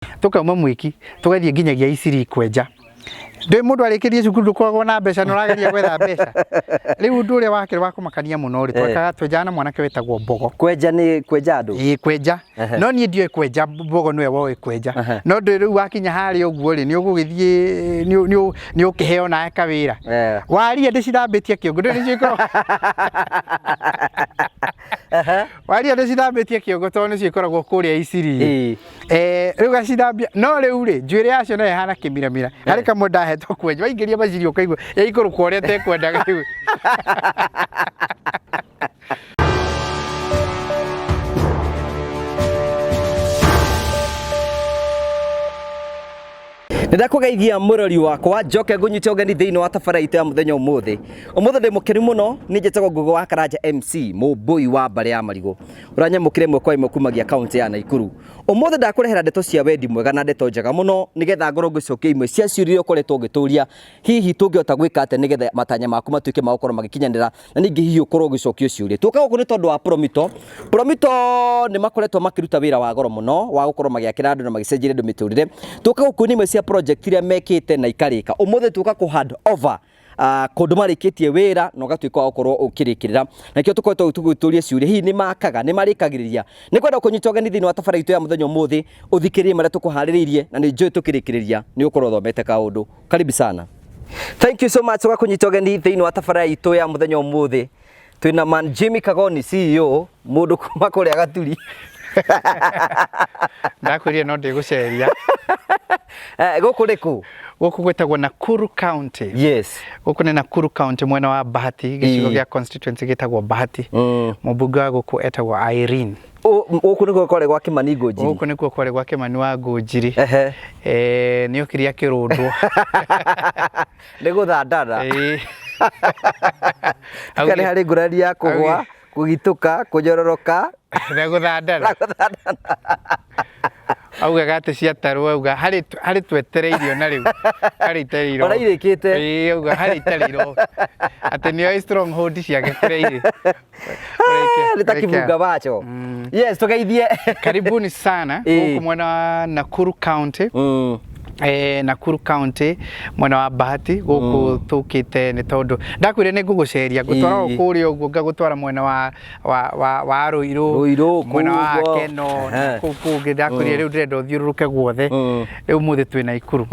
Tũkauma Mwiki tũgathiĩ nginyagia Isiri kwenja. Ndũĩ mũndũ arĩkĩrie cukuru ndũkoragwo na mbeca na ũrageria gwetha mbeca. Rĩu ũndũ ũrĩa wakĩrĩ wa kũmakania mũno rĩ, twekaga twenjaga na mwanake wetagwo Mbogo. Kwenja nĩ kwenja andũ? Ĩĩ kwenja. No niĩ ndioĩ kwenja, Mbogo nĩwe woĩ kwenja. No ndũĩ rĩu wakinya harĩa ũguo rĩ, nĩ ũgũgĩthiĩ nĩ ũkĩheo nawe kawĩra. Waria ndĩcithambĩtie kĩongo, ndũĩ nĩcio ikoragwo Waria ndĩcithambĩtie kĩongo tondũ nĩcio ikoragwo kũrĩa Isiri. Eh, rĩu gacithambia no rĩu rĩ njuĩrĩ yacio nayo ĩhana kĩmiramira harĩ kamwe ndahetwo kwenja waingĩria macini ũkaigua yaikũrũka ũrĩa tekwendaga rĩu. Nĩndakũgeithia mũrori wakwa njoke ngũnyite ũgeni thĩinĩ wa tabara itũ ya mũthenya ũmũthĩ. Ũmũthĩ ndĩ mũkenu mũno, niĩ njĩtagwo Ngũgĩ wa Karanja MC, mũmbũi wa mbarĩ ya marigũ. Ũranyamũkĩra ĩmwe kwa ĩmwe kumagia kaũntĩ ya Naikuru. Ũmũthĩ ndakũrehera ndeto cia wendi mwega na ndeto njega mũno nĩgetha ngorwo ngĩcokia imwe cia ciũria iria ũkoretwo ũgĩtũria, hihi tũngĩhota gwĩka atĩa nĩgetha matanya maku matuĩke ma gũkorwo magĩkinyanĩra na ningĩ hihi ũkorwo ũgĩcokia ciũria. Tũka gũkũ nĩ tondũ wa Promito. Promito nĩ makoretwo makĩruta wĩra wa goro mũno wa gũkorwo magĩakĩra andũ na magĩcenjeria andũ mĩtũrĩre. Tũka gũkũ nĩ imwe cia project iria mekĩte na ikarĩka. Ũmũthĩ tũka kũ hand over kũndũ marĩkĩtie wĩra na ũgatuĩka wa gũkorwo ũkĩrĩkĩrĩra. Na nĩkĩo tũkoretwo tũgĩtũria ciũria, hihi nĩ makaga, nĩ marĩkagĩrĩria? Nĩ ngwenda kũnyita ũgeni thĩinĩ wa tabarĩra itũ ya mũthenya ũmũthĩ, ũthikĩrĩrie marĩa tũkũharĩrĩirie na nĩ njũĩ tũkĩrĩkĩrĩria nĩ ũgũkorwo ũthomete kaũndũ. Karibu sana. Thank you so much ũgakũnyita ũgeni thĩinĩ wa tabarĩra itũ ya mũthenya ũmũthĩ. Twĩna man Jimmy Kagoni CEO, mũndũ kuma kũrĩa Gaturi. Ndakwĩrire no ndĩgũceria. Gũkũ nĩ kũ? Gũkũ gwĩtagwo Nakuru County. Yes. Gũkũ nĩ Nakuru County mwena wa Bahati, gĩcigo gĩa constituency gĩtagwo Bahati. Mũmbunge wa gũkũ etagwo Irene. Gũkũ nĩkuo kwarĩ gwa Kĩmani Ngũnjiri. Gũkũ nĩkuo kwarĩ gwa Kĩmani wa Ngũnjiri. Eh, nĩ okire akĩrũndwo. Nĩ gũthandana. Tiga nĩ harĩ ngũrani ya kũgwa, kũgitũka, kũnyororoka na gũthandana. Na gũthandana. Augaga atĩ ciatarwo auga harĩ harĩ twetereirio na rĩu harĩ itereirwo. Ona irĩkĩte. Ĩĩ auga harĩ itereirwo. Atĩ nĩoĩ stronghold ciake kũrĩa irĩ. Nĩ ta kibunga macho. Yes, tũgeithie. Karibuni sana gũkũ mwena wa Nakuru County. Nakuru County mwena wa Bahati gũkũ tũkĩte nĩ tondũ ndakwĩrire nĩ ngũgũceria ngũtwara o kũrĩa ũguo ngagũtwara mwena wa wa wa wa Ruiru Ruiru, mwena wa kũu ũguo. Keno na kũu kũngĩ ndakwĩrire rĩu ndĩrenda ũthiũrũrũke guothe. Rĩu ũmũthĩ twĩ Naikuru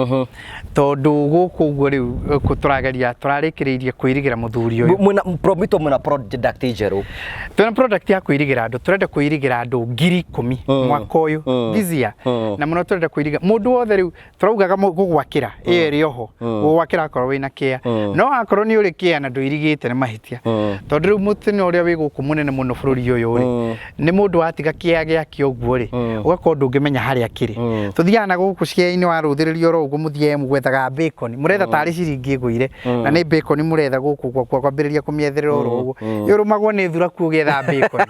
tondũ gũkũ ũguo rĩu gũkũ tũrageria tũrarĩkĩrĩirie kwĩrigĩra mũthuri ũyũ. Mwĩna Promito mwĩna product njerũ. Twĩna product ya kwĩrigĩra andũ, tũrenda kwĩrigĩra andũ 10,000 mwaka ũyũ, this year. Na mũno tũrenda kwĩrigĩra mũndũ wothe rĩu tũraugaga gũgwakĩra ĩyo ĩrĩ oho, gũgwakĩra akorwo wĩna kĩa, no akorwo nĩ ũrĩ kĩa na ndũirigĩte nĩ mahĩtia, tondũ rĩu mũtino ũrĩa wĩ gũkũ mũnene mũno bũrũri ũyũ rĩ, nĩ mũndũ watiga kĩa gĩake ũguo rĩ, ũgakorwo ndũngĩmenya harĩa kĩrĩ. Tũthiaga na gũkũ ciainĩ warũthĩrĩria oro ũguo mũthiage mũgwethaga bacon, mũretha tarĩ ciringi ĩgũire, na nĩ bacon mũretha gũkũ gwakwa kwambĩrĩria kũmĩetherera oro ũguo. Ĩrũmagwo nĩ thuraku ũgĩetha bacon.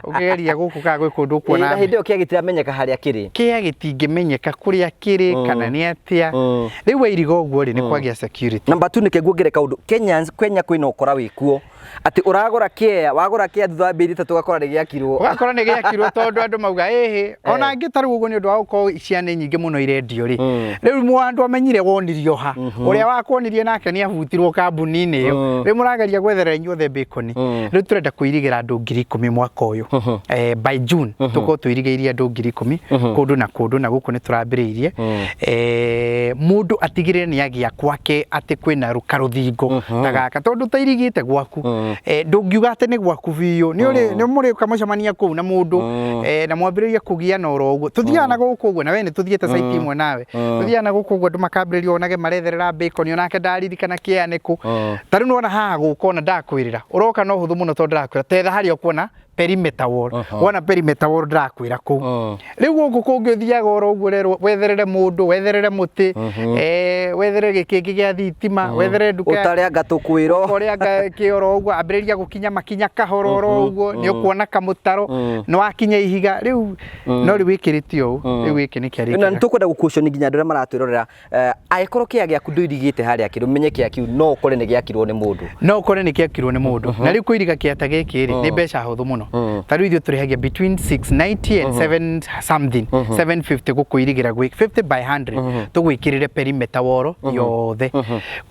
Ũkĩgeria gũkũ kana gwĩ kũndũ ũkuona. Na hĩndĩ ĩyo kĩa gĩtiramenyeka harĩa kĩrĩ. Kĩa gĩtingĩmenyeka kũrĩa kĩrĩ kana nĩ atĩa. Rĩu wairiga ũguo rĩ, nĩ kwagĩa security. Number 2 nĩke nguongerere kaũndũ. Kenyans, Kenya kwĩna ũkora wĩkuo. Atĩ ũragũra kĩea, wagũra kĩea thutha wa mĩeri 3 ũgakora nĩ gĩakirwo. Ũgakora nĩ gĩakirwo tondũ andũ mauga ĩhĩ. Ona angĩ ta rĩu ũguo nĩ ũndũ wa gũkorwo ciana nyingĩ mũno irendio rĩ. Rĩu andũ amenyire wonirio ha. Ũrĩa wakuonirie nake nĩ abutirwo kambuni-inĩ ĩyo. Rĩu mũrageria gwetherera inyuothe bacon. Rĩu tũrenda kũirigĩra andũ 10,000 mwaka ũyũ. By June tũkorwo tũirigĩirie andũ 10,000 kũndũ na kũndũ na gũkũ nĩ tũrambĩrĩirie. Mũndũ atigĩrĩre nĩ agĩa gwake atĩ kwĩna karũthingo ta gaka tondũ ũtairigĩte gwaku ndũngiuga atĩ nĩ gwaku biũ. Nĩ ũrĩ nĩ mũrĩũka mũcemania kũu na mũndũ na mwambĩrĩrie kũgiana oro ũguo. Tũthiaga na gũkũ ũguo na we nĩ tũthiĩte site ĩmwe nawe. Tũthiaga na gũkũ ũguo andũ makambĩrĩria onage maretherera bacon onake ndaririkana kĩea nĩkũ. Ta rĩu nĩwona haha gũka ona ndakwĩrĩra ũroka na ũhũthũ mũno tondũ ndĩrakwĩra tetha harĩa ũkuona perimeter wall. Wona perimeter wall ndĩrakwĩra kũu. Rĩu gũkũ kũngĩ ũthiaga oro ũguo ũrerwo wetherere mũndũ, wetherere mũtĩ, wetherere gĩkĩngĩ gĩa thitima, wetherere nduka ya Ũtare anga tũkwĩro. Ũkore anga kĩ oro ũguo, ambĩrĩria gũkinya makinya kahora oro ũguo, nĩ ũkuona kamũtaro, nĩ wakinya ihiga, rĩu no rĩu wĩkĩrĩte ũũ, rĩu gĩkĩ nĩ kĩarĩkĩra. Na nĩ tũkwenda gũkũconi nginya andũ arĩa maratwĩrorera Angĩkorwo kĩea gĩaku ndũirigĩte harĩa kĩrĩ, ũmenye kĩea kĩu no ũkore nĩ gĩakirwo nĩ mũndũ. No ũkore nĩ gĩakirwo nĩ mũndũ. Na rĩu kũiriga kĩea ta gĩkĩ rĩ, nĩ mbeca hũthũ mũno. Ta rĩu ithuĩ tũrĩhagia between 690 and 7 something, 750 gũkũirigĩra gwĩ 50 by 100, tũgwĩkĩrĩre perimeter wall yothe.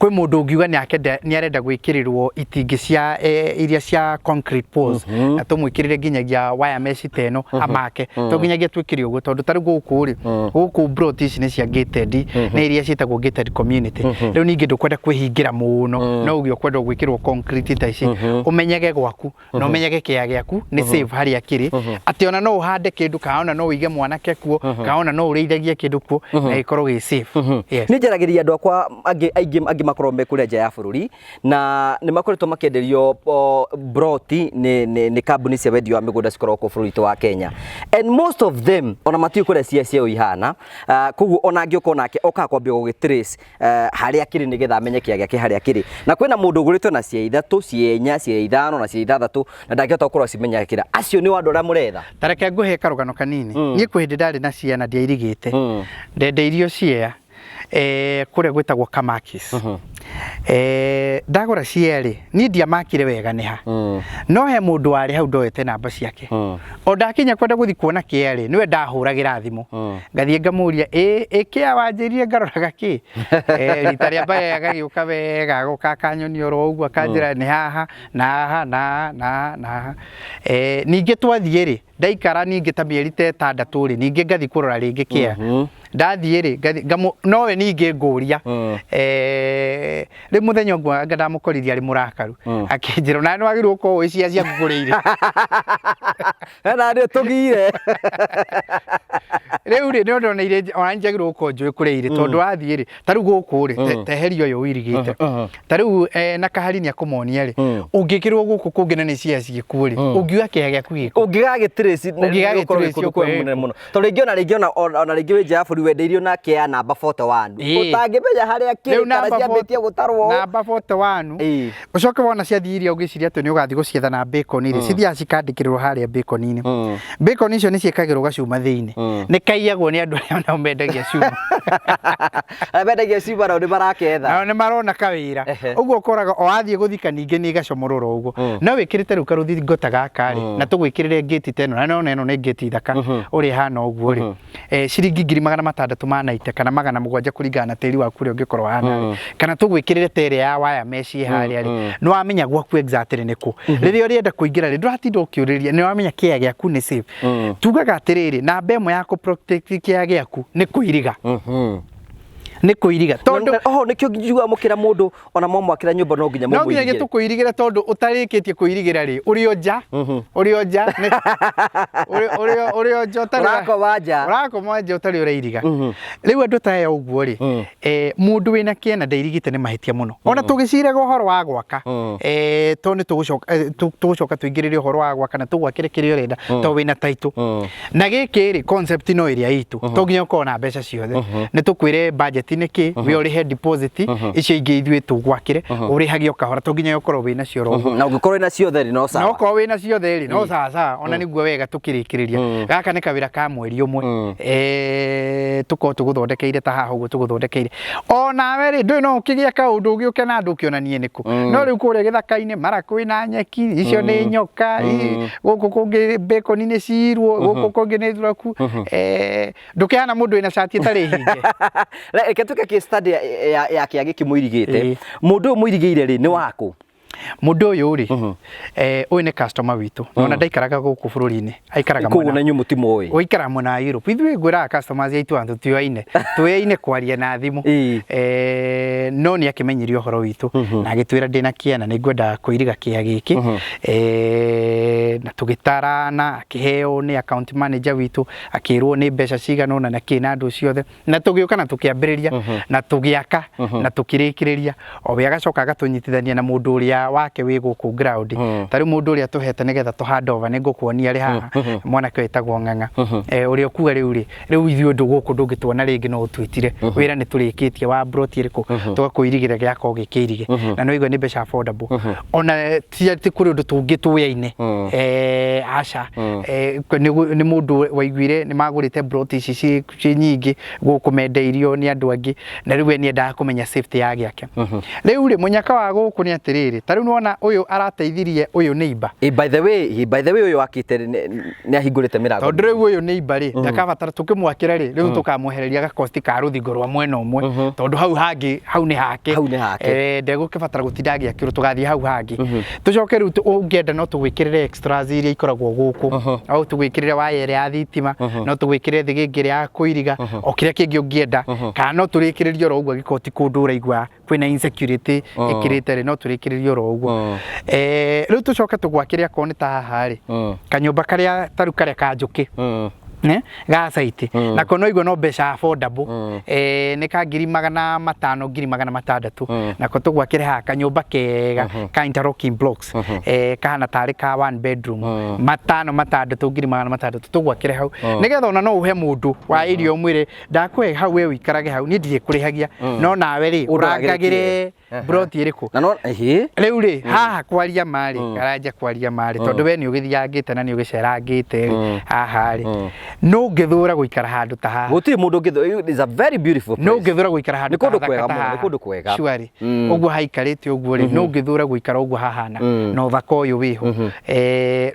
Kwĩ mũndũ ũngiuga nĩ arenda gwĩkĩrĩrwo itingĩ cia iria cia concrete poles, na tũmwĩkĩrĩre nginyagia wire mesh ta ĩno amake, to nginyagia twĩkĩre ũguo, tondũ ta rĩu gũkũ rĩ, gũkũ plot ici nĩ cia gated, nĩ iria ciĩtagwo gated community. Rĩu ningĩ ndũkwenda kwĩhingĩra mũno, no ũguo ũkwenda gwĩkĩrwo concrete ta ici, ũmenyege gwaku na ũmenyage kĩea gĩaku nĩ safe harĩa kĩrĩ, atĩ ona no ũhande kĩndũ, kana ona no ũige mwanake kuo, kana ona no ũrĩithagie kĩndũ kuo na gĩkorwo gĩ safe. Yes. Nĩ njaragĩria andũ akwa angĩ aingĩ angĩ makorwo me kũrĩa nja ya bũrũri na nĩ makoretwo makĩenderio broti nĩ kambuni cia wendia wa mĩgũnda cikoragwo kũ bũrũri witũ wa Kenya, and most of them ona matiũĩ kũrĩa cia ciao ihana. Koguo ona angĩũka onake okaga kwambia gũgĩ trace harĩa kĩrĩ nĩgetha amenye kĩa gĩake harĩa kĩrĩ, na kwĩna mũndũ ũgũrĩtwo na cia ithatũ, cia inya, cia ithano na cia ithathatũ na ndangĩhota gũkorwo acimenya kĩra. Acio nĩ andũ arĩa mũretha. Ta reke ngũhe karũgano kanini. Niĩ kwĩ hĩndĩ ndarĩ na ciana ndiairigĩte, ndendeirio ciea kũrĩa gwĩtagwo Kamakis. Ndagũra ciea rĩ, niĩ ndiamakire wega nĩ ha, no he mũndũ warĩ hau ndoete namba ciake. O ndakinya kwenda gũthiĩ kuona kĩa rĩ, nĩwe ndahũragĩra thimũ, ngathiĩ ngamũria, ĩ kĩa wanjĩrire ngaroraga kĩ? Rita rĩa mbere agagĩũka wega, agoka akanyonia oro ũguo, akanjĩra nĩ haha na haha na haha na haha na haha. Ningĩ twathiĩ rĩ, ndaikara ningĩ ta mĩeri ta 6 rĩ, ningĩ ngathiĩ kũrora rĩngĩ kĩa. Ndathiĩ rĩ, ngathiĩ nowe ningĩ ngũria. Rĩu mũthenya ũmwe anga ndamũkoririe arĩ mũrakaru, akĩnjĩra, "Nawe nĩ wagĩrĩirwo gũkorwo ũĩ cia ciaku kũrĩa irĩ." Na nĩ tũgire. Rĩu rĩ, nĩ ũndũ ona irĩ ona njagĩrĩirwo gũkorwo njũĩ kũrĩa irĩ, tondũ wathiĩ rĩ, ta rĩu gũkũ rĩ, teheria ũyũ ũirigĩte, ta rĩu na kahari nĩ akũmonia rĩ, ũngĩkĩrwo gũkũ kũngĩ na nĩ cia ciĩkuo rĩ, ũngiuga kĩea gĩaku gĩkũ? Ũngĩgagĩtrace Ũngĩgagĩtrace kũndũ kwa ũkũ- mũnene mũno, tondũ rĩngĩ ona rĩngĩ wĩ nja ya bũrũri wendeirio na kĩa namba 41, ũtangĩmenya harĩa kĩrĩ Rĩu kana namba ciambĩtie gũtarwo. Namba 41. Ũcoke wona ciathiĩ iria ũgĩciria atĩ nĩ ũgathiĩ gũcietha na bacon rĩ, cithiaga cikandĩkĩrĩrwo harĩa bacon-inĩ. Bacon icio nĩ ciĩkagĩrwo gacuma thĩinĩ, nĩ kaiyagwo nĩ andũ arĩa nao mendagia cuma. Arĩa mendagia cuma nao nĩ maraketha. Nao nĩ marona kawĩra. Ũguo ũkoraga o wathiĩ gũthika ningĩ nĩ igacomororwo ũguo, no wĩkĩrĩte rĩu karũthingo ta gaka rĩ, na tũgwĩkĩrĩre ngĩti ta ĩno, na nĩwona ĩno nĩ ngĩti thaka ũrĩa ĩhana ũguo rĩ, ciringi 690,000 kana 700 kũringana na tĩri waku ũrĩa ũngĩkorwo wahana rĩ, kana tũgwĩkĩrĩre ta ĩrĩa ya wire mesh ĩ harĩa rĩ, nĩ wamenya gwaku exactly nĩ kũ. Rĩrĩa ũrĩenda kũingĩra rĩ, ndũratinda ũkĩũrĩria, nĩ wamenya kĩea gĩaku nĩ safe. Tugaga atĩrĩrĩ, namba ĩmwe ya kũ protect kĩea gĩaku nĩ kũiriga, nĩ kũiriga, tondũ Oho nĩkĩo njugaga mũkĩra mũndũ ona mwamwakĩra nyũmba no nginya no nginya mũmũirigĩre. Tũkũirigĩre, tondũ ũtarĩkĩtie kũirigĩra rĩ, ũrĩ o nja, ũrĩ o nja, ũrĩ o nja ũtarĩ Ũrakoma nja. Ũrakoma nja ũtarĩ ũrairiga. Rĩu andũ ta aya ũguo rĩ, mũndũ wĩna kĩena ndairigĩte nĩ mahĩtia mũno. Ona tũgĩciraga ũhoro wa gwaka, tondũ nĩ tũgũcoka tũgũcoka tũingĩrĩre ũhoro wa gwaka na tũgwakĩre kĩrĩa ũrenda, tondũ wĩna title na gĩkĩ rĩ, concept no ĩrĩa itũ, to nginya ũkorwo na mbeca ciothe. Nĩ tũkwĩre budget nĩ kĩ, we ũrĩhe deposit, icio ingĩ ithuĩ tũgwakĩre, ũrĩhage o kahora, to nginya ũkorwo wĩna cio oro ũguo. Na ũngĩkorwo wĩna ciothe rĩ, no Na sawa. Okorwo wĩna ciothe rĩ, no sawa sawa, ona nĩguo wega. Tũkĩrĩkĩrĩria, gaka nĩ kawĩra ka mweri 1, tũkorwo tũgũthondekeire ta haha ũguo tũgũthondekeire. Onawe rĩ, ndũĩ no ũkĩgĩa kaũndũ ũgĩũke na andũ ũkĩonanie nĩkũ, no rĩu kũrĩa gĩthaka-inĩ mara kwĩna nyeki, icio nĩ nyoka, gũkũ kũngĩ bacon nĩ cirwo, gũkũ kũngĩ nĩ thuraku, ndũkĩhana mũndũ wĩna cati ĩtarĩ hinge. Reke tuke case study ya kĩa gĩkĩ mũirigĩte. Mũndũ ũyũ mũirigĩire rĩ, nĩ wakũ? Mũndũ ũyũ rĩ, ũyũ nĩ customer witũ, na ona ndaikaraga gũkũ bũrũri-inĩ, aikaraga Koguo na inyuĩ mũtimũĩ? Ũikaraga mwena wa Europe. Ithuĩ ngwĩraga customers aitũ andũ tũyoine, tũyaine kwaria na thimũ. No nĩ akĩmenyirie ũhoro witũ na agĩtwĩra, "Ndĩna kĩana, nĩ ngwenda kũiriga kĩa gĩkĩ." Na tũgĩtarana, akĩheo nĩ account manager witũ, akĩrwo nĩ mbeca cigana ũna na kĩ na andũ ciothe, na tũgĩũka na tũkĩambĩrĩria na tũgĩaka na tũkĩrĩkĩrĩria. O we agacoka agatũnyitithania na mũndũ ũrĩa wake wĩ gũkũ ground. Ta rĩu mũndũ ũrĩa tũhete nĩgetha tũ hand over, nĩ ngũkuonia arĩ haha, mwanake wĩtagwo Ng'ang'a, ũrĩa ũkuga rĩu rĩ, rĩu ithuĩ ũndũ gũkũ ndũngĩtuona rĩngĩ, no ũtwĩtire wĩra nĩ tũrĩkĩtie wa plot ĩrĩkũ, tũgakũirigĩra gĩakorwo gĩkĩirige, na nĩ waigua nĩ mbeca affordable. Ona ti atĩ kũrĩ ũndũ tũngĩ tũyaine, aca. Nĩ mũndũ waiguire nĩ magũrĩte plot ici ciĩ nyingĩ gũkũ mendeirio nĩ andũ angĩ, na rĩu we nĩ endaga kũmenya safety ya gĩake. Rĩu rĩ, mũnyaka wa gũkũ nĩ atĩrĩrĩ, Ta rĩu nĩwona ũyũ arateithirie ũyũ neighbor. By the way, by the way, ũyũ wakĩte nĩ ahingũrĩte mĩrango. Tondũ rĩu ũyũ neighbor rĩ, ndakabatara tũkĩmwakĩra rĩ, rĩu tũkamwehereria gakosti ka rũthingo rwa mwena ũmwe, tondũ hau hangĩ hau nĩ hake. Hau nĩ hake. Ndegũkĩbatara gũtinda agĩakĩrwo, tũgathiĩ hau hangĩ. Tũcoke rĩu ũngĩenda no tũgwĩkĩrĩre extras iria ikoragwo gũkũ, no tũgwĩkĩrĩre waya ĩrĩa ya thitima, no tũgwĩkĩrĩre thĩgĩngĩ ĩrĩa ya kũiriga, o kĩrĩa kĩngĩ ũngĩenda, kana no tũrĩkĩrĩrie oro ũguo angĩkorwo ti kũndũ ũraigua kwĩna insecurity ĩkĩrĩte rĩ, no tũrĩkĩrĩrie oro ũguo. Rĩu tũcoke tũgwakĩre akorwo nĩ ta haha rĩ, kanyũmba karĩa tarĩu karĩa ka njũkĩ, ne ga site, nako no igua no mbeca affordable, nĩ ka 500,000, 600,000. Nako tũgwakĩre haha kanyũmba kega ka interlocking blocks, kahana tarĩ ka one bedroom, 5 6, 600,000 tũgwakĩre hau, nĩgetha ona no ũhe mũndũ wa area ũmwĩre ndakũhe hau, we ũikarage hau, niĩ ndirĩ kũrĩhagia, no nawe rĩ ũrangagĩre broti ĩrĩkũ. Na no ĩhĩ. Rĩu rĩ, haha kwaria marĩ Karanja, kwaria marĩ, tondũ we nĩ ũgĩthiangĩte na nĩ ũgĩcerangĩte rĩ, haha rĩ, no ũngĩthũra gũikara handũ ta haha? Gũtirĩ mũndũ ũngĩthũ. It's a very beautiful No place. ũngĩthũra gũikara handũ Nĩ kũndũ ta kwega hathaka ta mũno, nĩ haha? kũndũ kwega. Surely. Ũguo haikarĩte ũguo rĩ, no ũngĩthũra gũikara ũguo hahana na ũthaka ũyũ wĩho?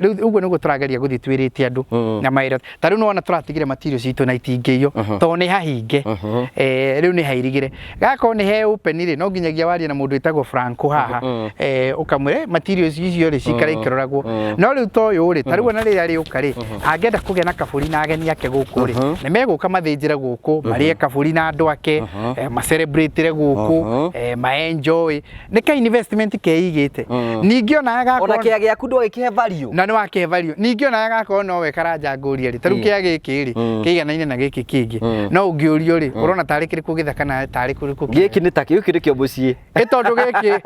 Rĩu ũguo nĩguo tũrageria gũthiĩ twĩrĩte andũ na mawĩra. Ta rĩu nĩwona tũratigire material citũ na itingĩiywo tondũ nĩ hahinge. Rĩu nĩ hairigĩre, gakorwo nĩ he open rĩ, no nginyagia warie na mũndũ wĩtagwo Franco haha, ũkamwĩra, "Materials icio rĩ, cikare ikĩroragwo." No rĩu ta ũyũ rĩ, ta rĩu ona rĩrĩa rĩũka rĩ, angĩenda kũgĩa na kabũri na ageni ake gũkũ rĩ, nĩ megũka mathĩnjĩre gũkũ, marĩe kabũri na andũ ake, macelebrate gũkũ, ma-enjoy. Nĩ ka investment keigĩte ningĩ ona Ona agakorwo kĩa gĩaku ndũgĩkĩhe value. Na nĩ wakĩhe value. Ningĩ ona agakorwo nowe Karanja ngũria rĩ, ta rĩu kĩa gĩkĩ rĩ, kĩiganaine na gĩkĩ kĩngĩ, no ũngĩũrio rĩ, ũrona tarĩ kĩrĩkũ gĩthaka na tarĩ kĩrĩkũ kĩega? Gĩkĩ nĩ ta gĩkĩ nĩkĩo mũciĩ. Ĩ tondũ gĩkĩ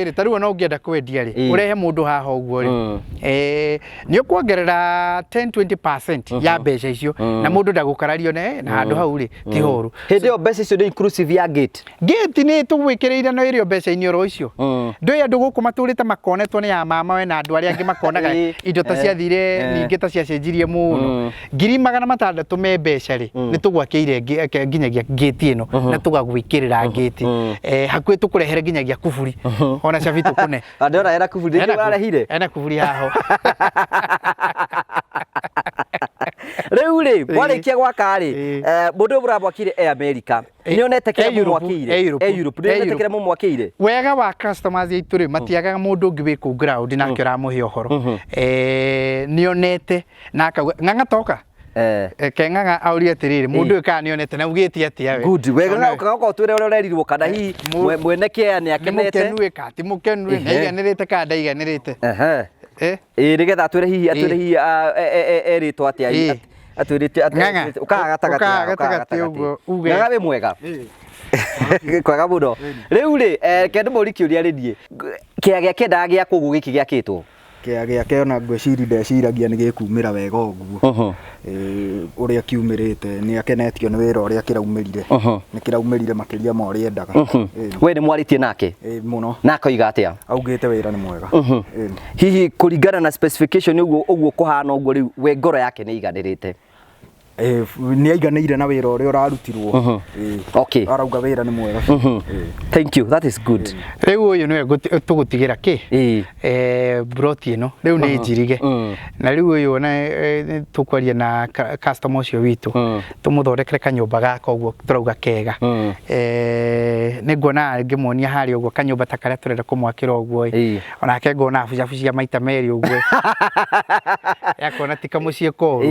rĩ, ta rĩu ona ũngĩenda kwendia rĩ, ũrehe mũndũ haha ũguo rĩ, nĩ ũkuongerera 10 20% ya mbeca icio, na mũndũ ndagũkarario na handũ hau rĩ ti horu. Hĩndĩ ĩyo mbeca icio nĩ inclusive ya gate? Gate nĩ tũgwĩkĩrĩire no ĩrĩ o mbeca-inĩ oro icio. Ndũĩ andũ gũkũ matũrĩte makonetwo nĩ ya mama we na andũ arĩa angĩ makonaga indo ta ciathire, ningĩ ta ciacenjirie mũno. 600,000 me mbeca rĩ, nĩ tũgwakĩire nginyagia gate ĩno na tũgagwĩkĩrĩra gate. Hakuhĩ tũkũrehere nginyagia kuburi ona cabi tũkũne. Na ndĩrona hena kuburi rĩngĩ ũrarehire. Ena kuburi haho. Rĩu rĩ, mwarĩkia gwaka rĩ, mũndũ ũyũ mũramwakĩire e America, nĩonete kĩrĩa E Europe, mũmwakĩire? E Europe. E Europe, E nĩonete Europe. kĩrĩa mũmwakĩire? Wega wa customers aitũ rĩ, matiagaga mũndũ ũngĩ wĩ kũu ground nake ũramũhe ũhoro. Nĩonete na akauga ng'ang'a toka. Ke ng'ang'a aurie atĩrĩrĩ, mũndũ ũyũ kana nĩonete na ugĩte atĩa we? Good, wega. Ona- Ũkaga ũtwĩre ũrĩa ũrerirwo kana hihi mwene kĩea nĩ Nĩ akenete. mũkenu ĩ kana ti mũkenu ĩ, nĩaiganĩrĩte kana ndaiganĩrĩte? Ĩĩ, nĩgetha atwĩre hihi, atwĩre hihi erĩtwo atĩa, atwĩrĩte Ng'ang'a, ũkaga gatagatĩ ũkaga haha, ũkaga gatagatĩ gatagatĩ. ũguo, uge. Ng'ang'a wĩ mwega? Kwega mũno. Rĩu rĩ, reke ndĩmũrie kĩũria rĩ, niĩ kĩea gĩa kĩendaga gĩakwo ũguo gĩkĩ gĩakĩtwo? Kĩa gĩake ona ngwĩciri ndeciragia nĩ gĩkumĩra wega ũguo. Ũrĩa kiumĩrĩte, nĩ akenetio nĩ wĩra ũrĩa kĩraumĩrire. Nĩ kĩraumĩrire makĩria ma ũrĩa endaga. We nĩ mwarĩtie nake? Ĩĩ, mũno. Na akoiga atĩa? Augĩte wĩra nĩ mwega. Ĩĩ. Hihi kũringana na specification ũguo ũguo kũhana ũguo rĩu, we ngoro yake nĩ iganĩrĩte? Nĩ aiganĩire na wĩra ũrĩa ũrarutirwo. Ĩĩ. Arauga wĩra nĩ mwega. Ĩĩ. Thank you, that is good. Rĩu ũyũ nĩwe tũgũtigĩra kĩ? Broti ĩno rĩu nĩ njirige. Na rĩu ũyũ ona tũkwaria na customer ũcio witũ, tũmũthondekere kanyũmba gaka ũguo tũrauga kega. Nĩ nguona ngĩmuonia harĩa ũguo kanyũmba ta karĩa tũrenda kũmwakĩra ũguo ĩ. Onake ngona abucabucia maita merĩ ũguo, yakuona ti kamũciĩ koru.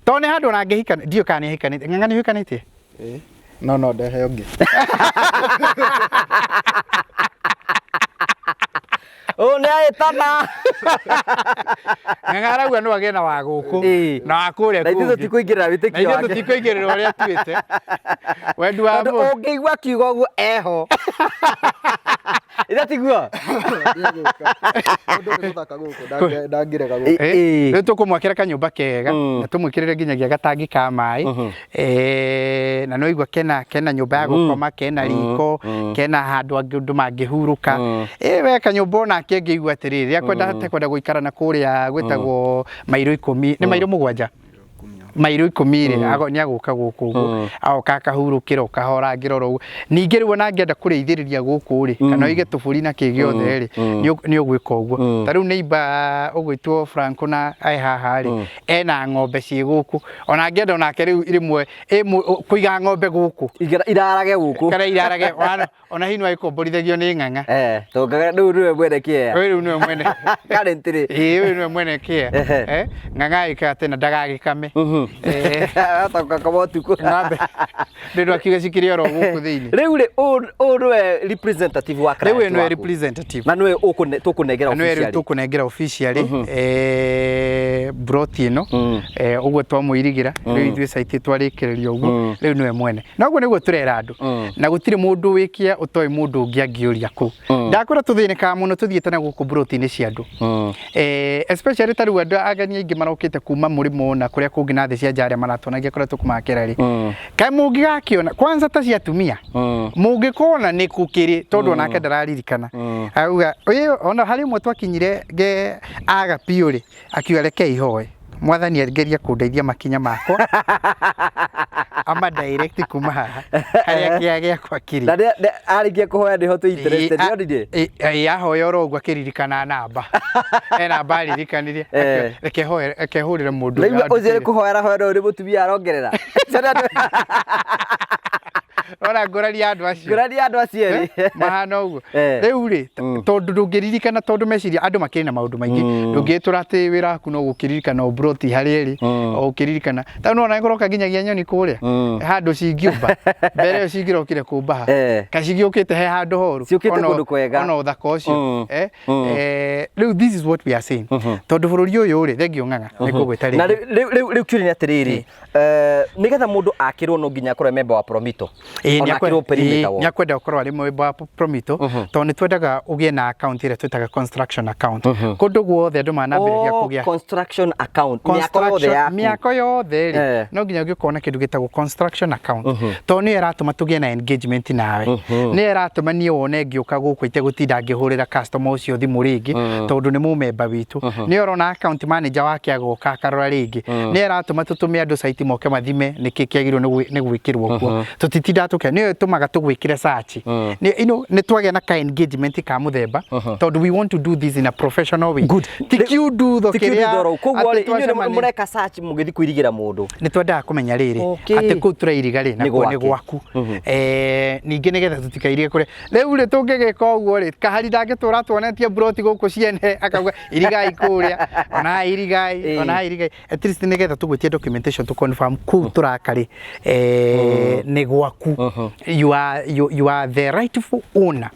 Tondũ nĩ handũ ona angĩhikania, ndiũĩ kana nĩ ahikanĩtie. Ng'ang'a, nĩ ũhikanĩtie? Ĩĩ. No ndehe ũngĩ. Ũyũ nĩ aĩtana. Ng'ang'a arauga no agĩe na wa gũkũ na wa kũrĩa Na ithuĩ kũngĩ. tũtikũingĩrĩra Na wĩtĩkio ithuĩ wake. tũtikũingĩrĩra ũrĩa atuĩte wendi wa Tondũ mũndũ. ũngĩigua kiugo ũguo eho. Ithe tiguo? Mũndũ nĩ mũthaka gũkũ, ndangĩrega gũkũ. Rĩu tũkũmwakĩra kanyũmba kega na tũmwĩkĩrĩre nginyagia gatangi ka maĩ. Na no igua kena nyũmba ya gũkoma, kena riko, kena handũ angĩ andũ mangĩhurũka. We kanyũmba onake angĩigua atĩrĩrĩ, rĩrĩa kwenda tekwenda gũikara na kũrĩa gwĩtagwo mairo 10, nĩ mairo 7. Mairo 10 rĩ, nĩ agũka gũkũ ũguo, agoka akahurũkĩra ũkahora ngĩrora ũguo. Ningĩ rĩu ona angĩenda kũrĩithĩrĩria gũkũ rĩ, kana oige tũbũri na kĩ gĩothe rĩ, nĩ ũgwĩka ũguo. Ta rĩu neighbor ũgwĩtwo Franco na e haha rĩ, ena ng'ombe ciĩ gũkũ, ona angĩenda onake rĩu rĩmwe kũiga ng'ombe gũkũ. Irarage gũkũ. Kana irarage, ona hihi no ĩkomborithagio nĩ Ng'ang'a. Eh, tondũ rĩu nĩwe mwene kĩea. Ũyũ rĩu nĩwe mwene. Currently. Ĩĩ, ũyũ nĩwe mwene kĩea. Ehe. Eh, Ng'ang'a agĩkaga tena ndagagĩkame. Eh, Atangakama ũtukũ. Ng'ombe ndĩndũ akiuga cikĩrĩ oro gũkũ thĩinĩ. Rĩu rĩ, ũyũ nĩwe representative wa Rĩu client ũyũ nĩwe waku. representative. Na nĩwe tũkũnengera Na nĩwe rĩu officially. tũkũnengera officially broti ĩno. Ũguo twamũirigĩra rĩu ithuĩ site twarĩkĩrĩria ũguo, rĩu nĩwe mwene. Na ũguo nĩguo tũrera andũ. Na gũtirĩ mũndũ wĩkia ũtoĩ mũndũ ũngĩ angĩũria kũu. Ndakwĩra tũthĩnĩkaga mũno tũthiĩte na gũkũ broti-inĩ cia andũ. Especially ta rĩu andũ ageni aingĩ marokĩte kuma mũrĩmo na kũrĩa kũngĩ na thĩ cia nja arĩa maratuonagia kũrĩa tũkũmakĩra rĩ. Kaĩ mũngĩgakĩona kwanza ta cia atumia, mũngĩkona nĩ kũkĩrĩ tondũ onake ndararirikana. Auga, "Ĩ, ona harĩ ũmwe twakinyire nge aga biũ rĩ, akiuga reke ihoe. Mwathani angeria kũndeithia makinya makwa ama direct kuma haha harĩa kĩa gĩakwa kĩrĩ." Na arĩkia kũhoya nĩho twĩ interested, nĩonire? Ĩ, ahoya oro ũguo akĩririkana namba. He namba aririkanire. Reke hoe, reke hũrĩre mũndũ Rĩu ũrĩa ũcio nĩ andutĩire. kũhoya arahoya no nĩ mũtumia arongerera. Ora ngũrani ya andũ acio. Ngũrani ya andũ acio erĩ. Mahana ũguo. Eh. Rĩu rĩ, tondũ ndũngĩririkana, tondũ meciria andũ makĩrĩ na maũndũ maingĩ, ndũngĩtũra atĩ wĩra waku no gũkĩririkana o broti harĩa ĩrĩ, o ũkĩririkana. Ta nĩwona nĩkũroka nginyagia nyoni kũrĩa handũ cingiũmba mbere ĩyo cingĩrokire kũmba ha. Eh. Ka cingĩũkĩte he handũ horu. Ciũkĩte kũndũ kwega. Ona ũthaka ũcio. Eh, rĩu this is what we are saying, tondũ bũrũri ũyũ rĩ, thengio Ng'ang'a, nĩngũgwĩta Na rĩngĩ. rĩu kĩũria nĩ atĩrĩrĩ, nĩgetha mũndũ akĩrwo no nginya akorwo e member wa Promito? Ĩĩ, Ona akĩrwo perimeter wall. Nĩ akwenda gũkorwo arĩ member wa Promito, tondũ nĩ twendaga ũgĩe na account ĩrĩa twĩtaga construction account. Kũndũ guothe andũ manambĩrĩria Oh, kũgĩa construction account, mĩako yothe yaku. Mĩako yothe rĩ, no nginya ũgĩkorwo na kĩndũ gĩtagwo construction account, tondũ nĩyo ĩratũma tũgĩe na engagement nawe, nĩyo ĩratũma niĩ wone ngĩũka gũkũ itegũtinda ngĩhũrĩra customer ũcio thimũ rĩngĩ, tondũ nĩ mũmemba witũ. Nĩyo ũrona account manager wake agoka akarora rĩngĩ. Nĩyo ĩratũma tũtũme andũ site moke mathime nĩkĩ kĩagĩrĩirwo nĩ gwĩkĩrwo kuo. Tũtitindaga tũkĩ nĩyo ĩtũmaga tũgwĩkĩre search. Nĩ nĩ twagĩa na ka engagement ka mũthemba, tondũ we want to do this in a professional way. Good. Ti kiundutho Ti kĩrĩa kiundutho. Koguo atĩ rĩ, inyuĩ nĩ twacemania- mũreka search mũgĩthiĩ kũirigĩra mũndũ. Nĩ twendaga kũmenya rĩrĩ, Okay. atĩ kũu tũrairiga rĩ, nakuo nĩ gwake. gwaku. Ningĩ nĩgetha tũtikairige kũrĩa rĩu rĩ, tũngĩgĩka ũguo rĩ, kahari ndangĩtũra tuonetie broti gũkũ ciene akauga irigai kũrĩa, ona haha irigai, ona haha irigai. At least nĩgetha tũgwĩtie documentation tũ confirm kũu tũraka rĩ, nĩ gwaku, you are the rightful owner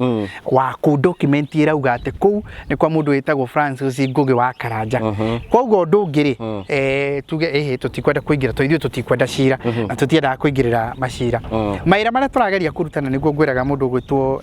wa kũu. Document ĩrauga atĩ kũu nĩ kwa mũndũ wĩtagwo Francis Ngũgĩ wa Karanja. Koguo ũndũ ũngĩ rĩ, tuge ĩhĩ tũtikwenda kũingĩra, tondũ ithuĩ tũtikwenda cira na tũtiendaga kũingĩrĩra macira. Mawĩra marĩa tũrageria kũrutana, nĩguo ngwĩraga mũndũ ũgwĩtwo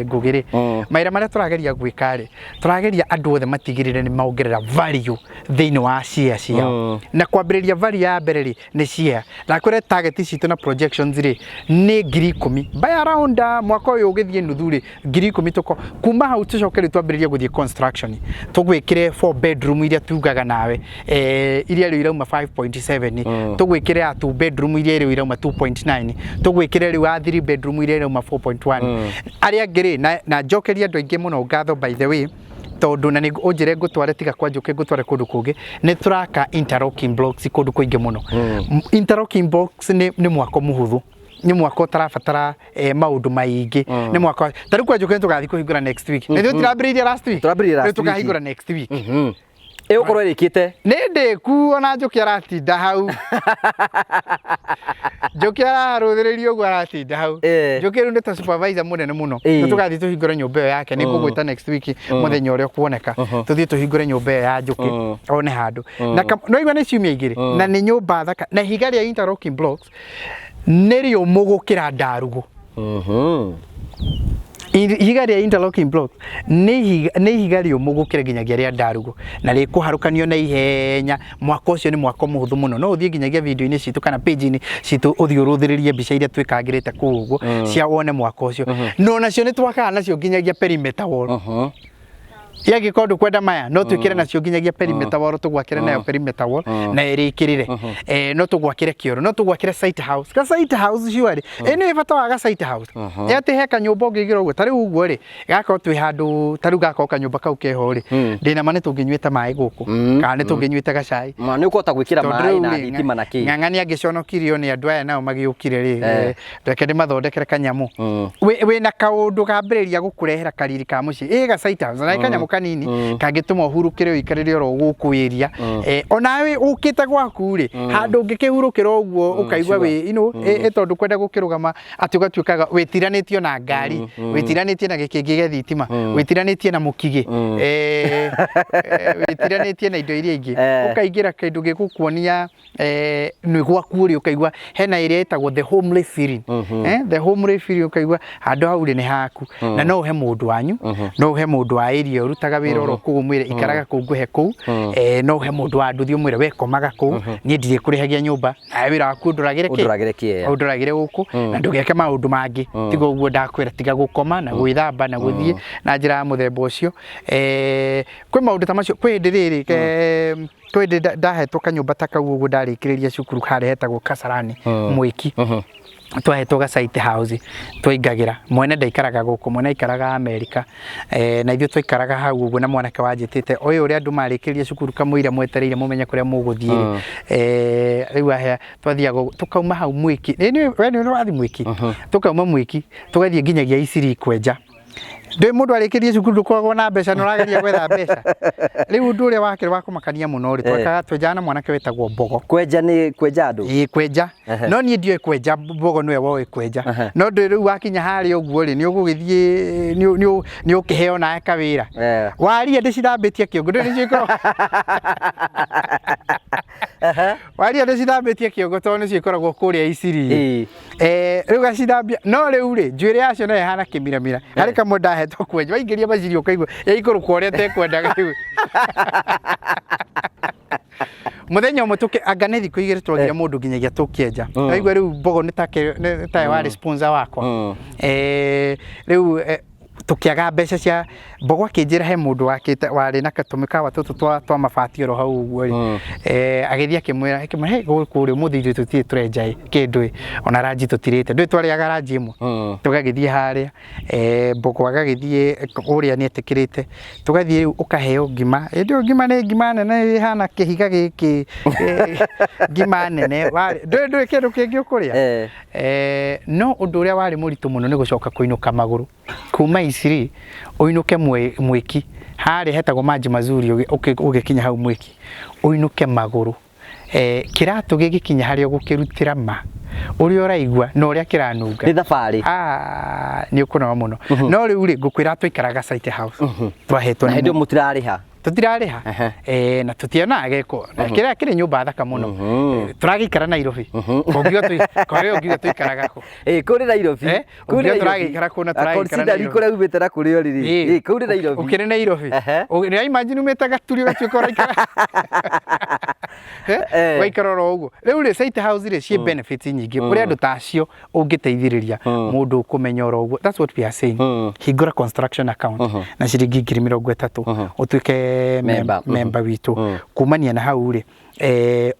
Ngũgĩ rĩ, mawĩra marĩa tũrageria gwĩka rĩ, tũrageria andũ othe matigĩrĩre nĩ maongerera value thĩinĩ wa share ciao. Na kwambĩrĩria value ya mbere rĩ, nĩ share. Ndakwĩra target citũ na projections rĩ, nĩ 10,000 by around mwaka ũyũ ũgĩthiĩ nuthu rĩ, 10,000 tũko kuma hau. Tũcoke rĩu twambĩrĩrie gũthiĩ construction, tũgwĩkĩre 4 bedroom iria tugaga nawe, iria rĩu irauma 5.7, tũgwĩkĩre ya 2 bedroom iria rĩu irauma 2.9, tũgwĩkĩre rĩu ya 3 bedroom iria irauma 4.1. Arĩa angĩ rĩ, na njokerie andũ aingĩ mũno ngatho, by the way, tondũ na nĩ ũnjĩre ngũtware, tiga kwa njũke ngũtware kũndũ kũngĩ, nĩ tũraka interlocking blocks kũndũ kũingĩ mũno. Interlocking blocks nĩ mwako mũhũthũ, nĩ mwako ũtarabatara maũndũ maingĩ, nĩ mwako ta rĩu kwa njũke tũgathiĩ kũhingũra next week. Nĩ ithuĩ tũrambĩrĩirie last week. Tũrambĩrĩirie last Rĩu tũkahingũra next week. Ĩgũkorwo ĩrĩkĩte? Nĩ ndĩku, ona Njũkĩ aratinda hau, Njũkĩ araharũthĩrĩria ũguo aratinda hau. Njũkĩ rĩu nĩ ta supervisor mũnene mũno. Nĩ tũgathiĩ tũhingũre nyũmba ĩyo yake. Nĩ ngũgwĩta next week mũthenya ũrĩa ũkuoneka, tũthiĩ tũhingũre nyũmba ĩyo ya Njũkĩ one handũ na no igua nĩ ciumia 2, na nĩ nyũmba thaka, na ihiga rĩa interlocking blocks nĩ rĩũmũ gũkĩra ndarugũ. Ihiga rĩa interlocking blocks nĩ ihiga rĩũmũ gũkĩra nginyagia rĩa ndarugũ, na rĩkũharũkanio na ihenya. Mwako ũcio nĩ mwako mũhũthũ mũno. No ũthiĩ nginyagia video-inĩ citũ kana page-inĩ citũ, ũthiĩ ũrũthĩrĩrie mbica iria twĩkangĩrĩte kũu ũguo cia wone mwako ũcio. No nacio nĩ twakaga nacio nginyagia perimeter wall. Angĩkorwo ndũkwenda maya, no twĩkĩre nacio nginyagia perimeter wall, tũgwakĩre nayo perimeter wall na ĩrĩkĩrĩre. No tũgwakĩre kĩoro, no tũgwakĩre site house. Ka site house surely ĩ nĩ bata wa ga site house? Ĩ atĩ he kanyũmba ũngĩigĩra ũguo, ta rĩu ũguo rĩ, gakorwo twĩ handũ ta rĩu gakorwo kanyũmba kau keho rĩ, ndĩna ma nĩ tũngĩnyuĩte maĩ gũkũ kana nĩ tũngĩnyuĩte gacai. Ma nĩ ũkũhota gwĩkĩra Tondũ maĩ rĩu na rĩ, thitima na kĩ. Ng'ang'a nĩ angĩconokirio nĩ andũ aya nao magĩũkire rĩ, reke ndĩmathondekere kanyamũ. Wĩna kaũndũ gambĩrĩria gũkũrehera kariri ka mũciĩ, ĩ ga site house na nĩ kanyamũ kanini kangĩtũma ũhurũkĩre ũikarĩre oro gũkũ area. Onawe ũkĩte gwaku rĩ, handũ ũngĩkĩhurũkĩra ũguo ũkaigua wĩ you know, ĩ tondũ kwenda gũkĩrũgama atĩ ũgatuĩkaga wĩtiranĩtio na ngari, wĩtiranĩtie na gĩkĩngĩ gĩa thitima, wĩtiranĩtie na mũkigĩ, wĩtiranĩtie na indo iria ingĩ, ũkaingĩra kĩndũ gĩgũkuonia nĩ gwaku ũrĩ, ũkaigua hena ĩrĩa ĩtagwo the homely feeling. The homely feeling, ũkaigua handũ hau rĩ nĩ haku, na no ũhe mũndũ wanyu, no ũhe mũndũ wa area ũrutaga wĩra oro kũu, ũmwĩre ikaraga kũu ngũhe kũu. No ũhe mũndũ wa nduthi, ũmwĩre we komaga kũu, niĩ ndirĩkũrĩhagia nyũmba, nawe wĩra waku ũndoragĩre kĩ? Ũndoragĩre kĩea. Ũndoragĩre gũkũ na ndũgeke maũndũ mangĩ tiga ũguo ndakwĩra, tiga gũkoma na gwĩthamba na gũthiĩ na njĩra ya mũthemba ũcio. Kwĩ maũndũ ta macio. Kwĩ hĩndĩ rĩrĩ, kwĩ hĩndĩ ndahetwo kanyũmba ta kau ũguo ndarĩkĩrĩria cukuru, harĩa hetagwo Kasarani Mwĩki. Twahetwo ga site house twaingagĩra, mwene ndaikaraga gũkũ, mwene aikaraga Amerika, na ithuĩ twaikaraga hau ũguo na mwanake wanjĩtĩte ũyũ ũrĩa andũ marĩkĩrĩria cukuru kamũira mwetereire mũmenye kũrĩa mũgũthiĩ rĩ. Rĩu ahea twathiaga ũguo, tũkauma hau Mwĩki. We nĩ ũrathiĩ Mwĩki, tũkauma Mwĩki tũgathiĩ nginyagia Isiri kwenja. Ndĩ mũndũ arĩkĩrie cukuru ndũkoragwo na mbeca na ũrageria gwetha mbeca. Rĩu ũndũ ũrĩa wakĩrĩ wa kũmakania mũno rĩ, twekaga twenjaga na mwanake wetagwo Mbogo. Kwenja nĩ kwenja andũ? Ĩĩ, kwenja. No niĩ ndiũĩ kwenja, Mbogo nĩwe woĩ kwenja. No ndĩ rĩu wakinya harĩa ũguo rĩ, nĩ ũgũgĩthiĩ nĩ ũkĩheo nawe kawĩra. Waria ndĩcithambĩtie kĩongo, ndũĩ nĩcio ikoragwo. Waria ndĩcithambĩtie kĩongo tondũ nĩcio ikoragwo kũrĩa Isiri. Rĩu gacithambia, no rĩu rĩ, njuĩrĩ yacio nayo ĩhana kĩmiramira. Harĩ kamwe ndahetwo kwenja, waingĩria macini ũkaigua yaikũrũka ũrĩa tekwendaga rĩu. Mũthenya ũmwe tũkĩ anga nĩ thikũ igĩrĩ twagire mũndũ nginyagia tũkĩenja. Waigua rĩu Mbogo nĩ take nĩ tawe warĩ sponsor wakwa. Rĩu tũkĩaga mbeca cia Mbogo, akĩnjĩra he mũndũ wakĩte warĩ na tũmĩkawa tũtũ twa mabati oro hau ũguo rĩ. Agĩthiĩ akĩmwĩra, "Hey, gũkũ rĩ, ũmũthĩ ithuĩ tũtirĩ tũrenja ĩ kĩndũ ĩ, ona ranji tũtirĩte, ndũĩ twarĩaga ranji ĩmwe." Tũgagĩthiĩ harĩa, Mbogo agagĩthiĩ ũrĩa nĩ etĩkĩrĩte, tũgathiĩ rĩu ũkaheo ngima. Hĩndĩ ĩyo ngima nĩ ngima nene ĩhana kĩhiga gĩkĩ, ngima nene, ndũĩ kĩndũ kĩngĩ ũkũrĩa. No ũndũ ũrĩa warĩ mũritũ mũno nĩ gũcoka kũinũka magũrũ kuma Isiri ũinũke Mwĩki, harĩa hetagwo Maji Mazuri, ũgĩkinya hau Mwĩki ũinũke magũrũ, kĩratũ gĩgĩkinya harĩa ũgũkĩrutĩra ma ũrĩa ũraigua na ũrĩa kĩranunga. Nĩ thabarĩ. Ah, nĩ ũkũnoga mũno. No rĩu rĩ, ngũkwĩra twaikaraga site house twahetwo Na nĩ hĩndĩ ĩyo mũtirarĩha? Tũtirarĩha, na tũtionaga gĩko na kĩrĩa kĩrĩ nyũmba thaka mũno. Tũragĩikara Nairobi. Ũngiuga kwa hiyo ũngiuga tũikaraga kũ? Ĩ kũu nĩ Nairobi. Kũu nĩ ũngiuga Nairobi. Tũragĩikara kũ na tũragĩikara Considering Nairobi. kũrĩa umĩte na kũrĩa ũrĩ rĩ. Ĩ kũu nĩ Nairobi. Ũkĩrĩ Nairobi. Nĩ imagine umĩte Gaturi ũgatuĩka ũraikara waikara oro ũguo. Rĩu rĩ, site house rĩ, ciĩ benefits nyingĩ kũrĩ andũ ta acio ũngĩteithĩrĩria mũndũ ũkũmenya oro ũguo. That's what we are saying, hingũra construction account na ciringi 30,000, ũtuĩke Member. Member witũ. Kumania na hau rĩ,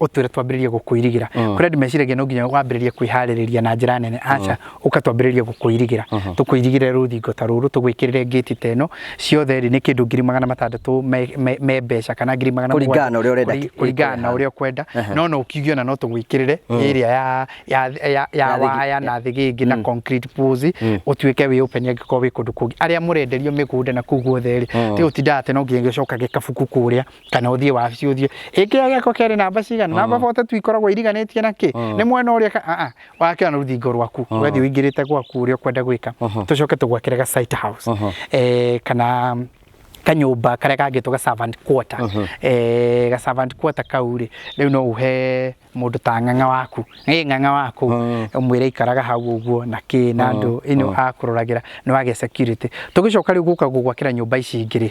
ũtwĩre twambĩrĩrie gũkũirigĩra. Kũrĩ andũ meciragia no nginya wambĩrĩrie kwĩharĩrĩria na njĩra nene. Aca, ũka twambĩrĩrie gũkũirigĩra, tũkũirigĩre rũthingo ta rũrũ, tũgwĩkĩrĩre ngĩti ta ĩno. Ciothe rĩ, nĩ kĩndũ 600,000 me mbeca kana 700,000. Kũringana na ũrĩa ũrenda Kũringana na ũrĩa ũkwenda, no ũkiuge ona no tũgwĩkĩrĩre ĩrĩa ya Ya waya na thĩgĩngĩ na concrete poles, ũtuĩke wĩ open angĩkorwo wĩ kũndũ kũngĩ. Arĩa mũrenderio mĩgũnda na kũu guothe rĩ, ti gũtinda atĩ no nginya gĩcokage kabuku kũrĩa kana ũthiĩ wabici, ũthiĩ ĩkĩra gĩako kĩarĩ namba cigana, namba 42 ikoragwo iriganĩtie na kĩ nĩ mwena ũrĩa wakĩona rũthingo rwaku, ũgathiĩ ũingĩrĩte gwaku ũrĩa ũkwenda gwĩka. Tũcoke tũgwakĩre ga site house, kana kanyũmba karĩa kangĩtwo ga servant quarter. Ga servant quarter kau rĩ, rĩu no ũhe mũndũ ta ng'ang'a waku, ĩ ng'ang'a waku, ũmwĩre ikaraga hau ũguo na kĩ na andũ ĩno akũroragĩra, nĩ wagĩa security. Tũgĩcoka rĩu gũka gũgwakĩra nyũmba ici ingĩ rĩ,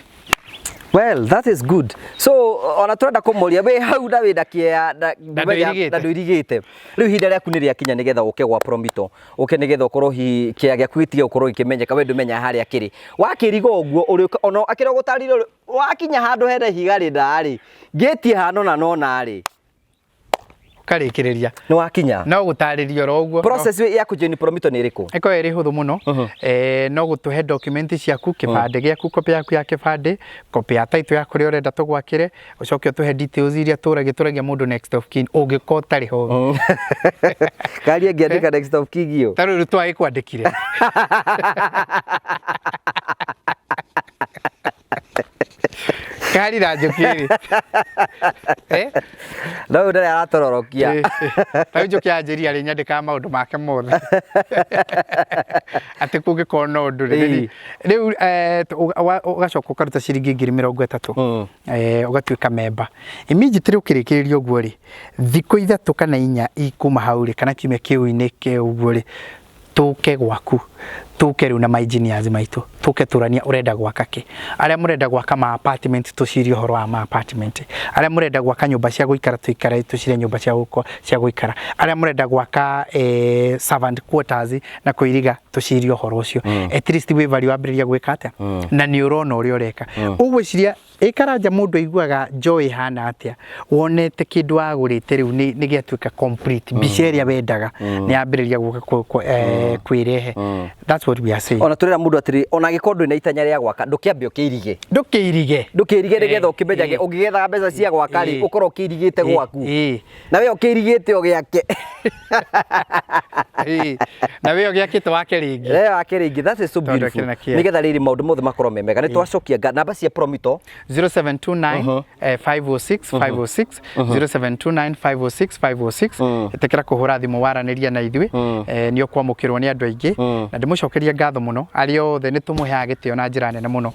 Well, that is good. So ona turenda kumuria we hau na wina kĩa na ndũirigĩte. na ndũirigĩte. Rĩu ihinda rĩaku nĩ rĩakinya nĩgetha ũke gwa Promito. Ũke nĩgetha ũkorwo hihi kĩa gĩaku gĩtige gũkorwo gĩkĩmenyeka we ndũmenyaga harĩa kĩrĩ. Wakĩriga ũguo ũrĩũka ona akĩra gũtarire wakinya handũ hena ihiga rĩna rĩ ngĩtie hano na nona rĩ Ũkarĩkĩrĩria. Nĩ wakinya. No gũtarĩria oro ũguo. Process ya kũjoin Promito nĩ ĩrĩkũ? Ĩkoragwo ĩrĩ hũthũ mũno. No gũtũhe document ciaku, kĩbandĩ gĩaku, copy yaku ya kĩbandĩ, copy ya title ya kũrĩa ũrenda tũgwakĩre, ũcoke ũtũhe details iria tũragia tũragia mũndũ next of kin ũngĩkorwo ũtarĩ ho. Karia ngĩandĩka next of kin ĩyo. Ta rĩu twagĩkwandĩkire. Kari na Njũkĩ rĩ. Eh? No ũyũ ndarĩ aratororokia. Ta rĩu Njũkĩ anjĩria rĩ nyandĩkaga maũndũ make mothe. Atĩ kũngĩkorwo na ũndũ rĩ. Rĩu ũgacoka ũkaruta ciringi 30,000. Ũgatuĩka memba. Immediately ũkĩrĩkĩrĩria ũguo rĩ, thikũ 3 kana 4 kuma hau rĩ, kana kiumia kĩu-inĩ kĩu ũguo rĩ, tũke gwaku, tũke rĩu na ma engineers maitũ, tũke tũranie ũrenda gwaka kĩ. Arĩa mũrenda gwaka ma apartment tũcirie ũhoro wa ma apartment. Arĩa mũrenda gwaka nyũmba cia gũikara tũikare tũcirie nyũmba cia gũikara. Arĩa mũrenda gwaka servant quarters na kũiriga tũcirie ũhoro ũcio. At least wĩ value wambĩrĩria gwĩka atĩa? Na nĩ ũrona ũrĩa ũreka. Ũgwĩciria ĩkaranja mũndũ aiguaga joy ĩhana atĩa wonete kĩndũ wagũrĩte rĩu nĩ gĩatuĩka complete mbica ĩrĩa wendaga nĩ yambĩrĩria gũka kwĩrehe. That's what we are saying. Ona tũrera mũndũ atĩrĩ ona angĩkorwo ndũrĩ na itanya rĩa gwaka ndũkĩambe ũkĩirige. Ndũkĩirige. Ndũkĩirige nĩgetha ũkĩmenyage ũngĩgethaga mbeca cia gwaka rĩ ũkorwo ũkĩirigĩte gwaku. Na we ũkĩirigĩte ũgĩake. Na we ũgĩakĩte wake rĩngĩ. We wake rĩngĩ. That is so beautiful. Nĩgetha rĩrĩ maũndũ mothe makorwo me mega. Nĩ twacokia namba cia Promito 0729 506 506 0729 506 506. Ĩtĩkĩra kũhũra thimũ waranĩria na ithuĩ. Nĩ ũkwamũkĩrwo nĩ andũ aingĩ. Na ndĩmũcokerie ngatho mũno. Arĩa othe nĩ tũmũheaga gĩtĩo na njĩra nene mũno.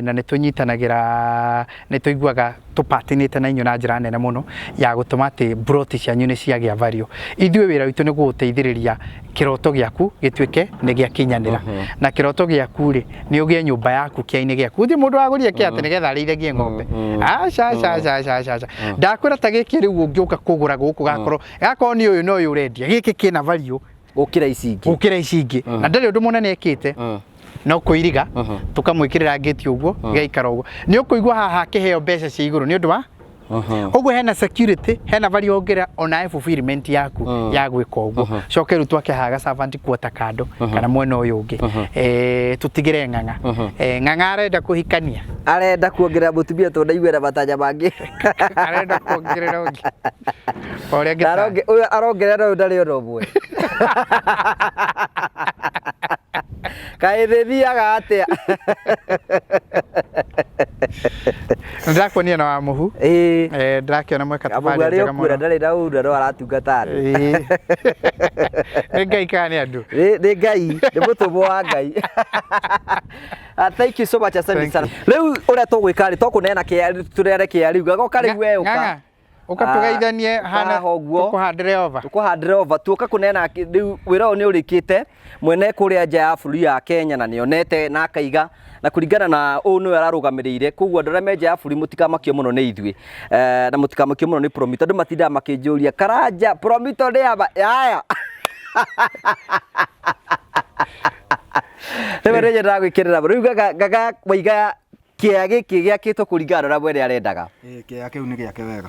Na nĩ tũnyitanagĩra, nĩ tũiguaga tũpatinĩte na inyuĩ na njĩra nene mũno ya gũtũma atĩ broti cianyu nĩ ciagĩa value. Ithuĩ wĩra witũ nĩ gũgũteithĩrĩria kĩroto gĩaku gĩtuĩke nĩ gĩakinyanĩra. Na kĩroto gĩaku rĩ nĩ ũgĩe nyũmba yaku kĩainĩ gĩaku. Gũtirĩ mũndũ wagũrire kĩa atĩ nĩgetha arĩithagie ng'ombe. Aca aca aca aca aca aca. Ndakwĩra ta gĩkĩ rĩu ũngĩũka kũgũra gũkũ gakorwo nĩ ũyũ na ũyũ ũrendia. Gĩkĩ kĩna value gũkĩra ici ingĩ. Gũkĩra ici ingĩ. Na ndarĩ ũndũ mũnene ekĩte. No kũiriga tũkamwĩkĩrĩra ngĩti ũguo gĩgaikara ũguo. Nĩ ũkũigua haha akĩheo mbeca cia igũrũ nĩ ũndũ wa ũguo hena security, hena value ongerera ona fulfillment yaku ya gwĩka ũguo. Coke rĩu twake haha servant quarter kando kana mwena ũyũ ũngĩ. Tũtigĩre ng'ang'a. Ng'ang'a arenda kũhikania. Arenda kuongerera mũtumia tondũ ndaiguĩra matanya mangĩ. Arenda kuongerera ũngĩ. Ũrĩa ngĩta. Ũyũ arongerera ũyũ ndarĩ ona ũmwe. Kaĩ thĩ thiaga atĩa? Ndĩrakuonia na wa mũhu. Ndĩrakĩona mweka thabarĩ njega mũno. Ndarĩ na ũru no aratungata andũ. Nĩ Ngai kana nĩ andũ? Nĩ Ngai, nĩ mũtũmwo wa Ngai. Thank you so much, asante sana. Rĩu ũrĩa tũgwĩka rĩ, tũkũneana kĩa tũreane kĩa rĩu. Gagoka rĩu we ũka. Ũka tũgeithanie hana tũkũhandĩre over. Tũkũhandĩre over. Tuoka kũneana rĩu wĩra ũyũ nĩ ũrĩkĩte. Mwene kũrĩa nja ya bũrũri ya Kenya na nĩonete na akaiga na kũringana na ũũ nĩwe ararũgamĩrĩire koguo andũ arĩa me nja ya bũrũri mũtikamakio mũno nĩ ithuĩ na mũtikamakio mũno nĩ Promito. Andũ matindaga makĩnjũria Karanja Promito nĩ aba yaya. Rĩu nĩ nyendaga gwĩkĩrĩra rĩu gaga waiga kĩa gĩkĩ gĩakĩtwo kũringana na ũrĩa mwene arendaga. Kĩa kĩu nĩ gĩake wega.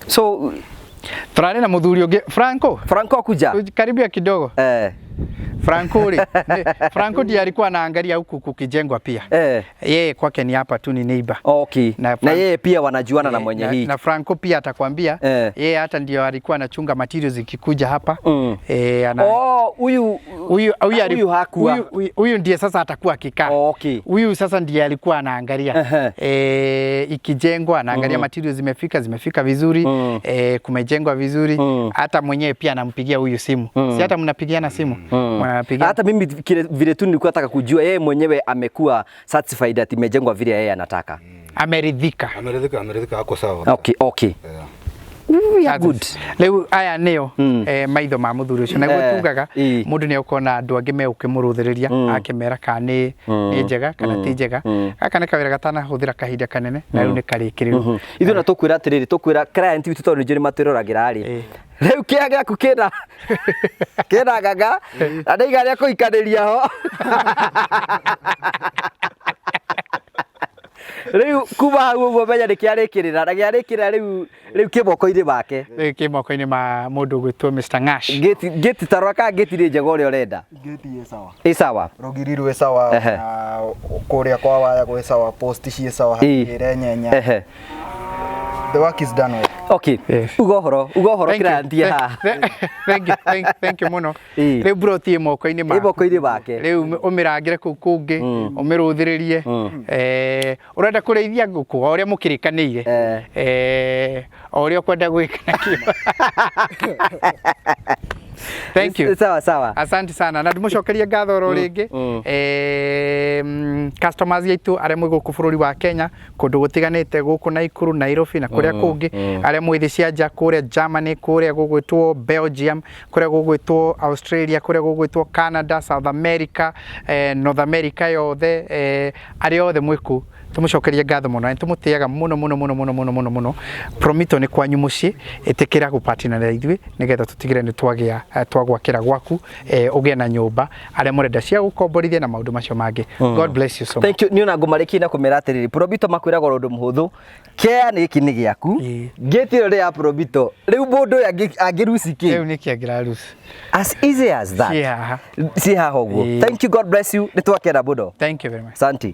So tũrarĩ na mũthuri ũngĩ Franco. Franco kuja. Karibia kidogo. Franco rĩ, Franco ndiye alikuwa anaangalia huku kukijengwa pia. Yeye kwake ni hapa tu ni neighbor. Okay. Na yeye pia wanajuana na mwenye hii. Na Franco pia atakwambia yeye hata ndio alikuwa anachunga materials ikikuja hapa. Oh, huyu hakuwa. Huyu ndiye sasa atakuwa akikaa. Okay. Huyu sasa ndiye alikuwa anaangalia. Ikijengwa anaangalia materials zimefika vizuri. Kumejengwa vizuri. Hata mwenyewe pia anampigia huyu simu. Si hata mnapigiana simu. Hata mimi vile tu nilikuwa nataka kujua yeye mwenyewe amekuwa satisfied ati imejengwa vile yeye anataka. Ameridhika. Ameridhika, ako sawa. Okay, okay. Yeah. We are good. Rĩu aya nĩo maitho ma mũthuri ũcio naguo tugaga mũndũ nĩ ũkona andũ angĩ megũkĩmũrũthĩrĩria akĩmera kana nĩ njega kana ti njega. Gaka nĩ kawĩra gatanahũthĩra kahinda kanene na rĩu nĩ karĩkĩrĩru. Ithuĩ na tũkwĩra atĩrĩrĩ, tũkwĩra client witũ tondũ nĩ matwĩroragĩra rĩ, rĩu kĩea gĩaku kĩna gaga na ndaiga rĩa kũikanĩria ho. Rĩu kuma hau ũguo menya nĩ kĩarĩkĩrĩra na kĩarĩkĩrĩra rĩu kĩ moko-inĩ make. Rĩu kĩ moko-inĩ ma mũndũ ũgwĩtwo Mr. Ngash. Ngĩti tarora kana ngĩti nĩ njega ũrĩa ũrenda. Ngĩti ĩ sawa. Ĩ sawa. Rũgiri rwĩ sawa na kũrĩa kwa waya gwĩ sawa, post ciĩ sawa, hatirĩ nyenya. The work is done well. Okay. Yes. Uga ũhoro Thank you. client haha. Thank you, thank you mũno. Rĩu broti ĩ moko-inĩ Ĩ maku. moko-inĩ make. Rĩu ũmĩrangĩre kũu kũngĩ, ũmĩrũthĩrĩrie. Ũrenda kũrĩithia ngũkũ o ũrĩa mũkĩrĩkanĩire. O ũrĩa ũkwenda gwĩka nakĩo. Thank you. Sawa sawa. Asante sana na ndĩmũcokerie ngatho oro rĩngĩ. Customers aitũ arĩa mwĩ gũkũ bũrũri wa Kenya kũndũ gũtiganĩte, gũkũ Naikuru, Nairobi na kũrĩa kũngĩ, arĩa mwĩ thĩ cia nja kũrĩa Germany, kũrĩa gũgwĩtwo Belgium, kũrĩa gũgwĩtwo Australia, kũrĩa gũgwĩtwo Canada, South America, North America yothe, arĩa othe mwĩ kũu tũmũcokerie ngatho mũno na tũmũtĩaga mũno mũno mũno mũno mũno mũno mũno. Promito nĩ kwanyu mũciĩ, ĩtĩkĩra gũpatina na ithuĩ nĩgetha tũtigĩre nĩ twagĩa twagwakĩra gwaku, ũgĩe na nyũmba, arĩa mũrenda cia gũkomborithia na maũndũ macio mangĩ. God bless you so much. Thank you. Niĩ ona ngũmarĩkia na kũmera atĩrĩrĩ, Probito makwĩraga oro ũndũ mũhũthũ, kea nĩ gĩkĩ nĩ gĩaku, ngĩti ĩno nĩ ya Probito, rĩu mũndũ ũyũ angĩruci kĩ? Rĩu nĩkĩ angĩraruci? As easy as that. Ciĩ haha. Ciĩ haha ũguo. Thank you, God bless you, nĩ twakena mũno. Thank you very much. Asante.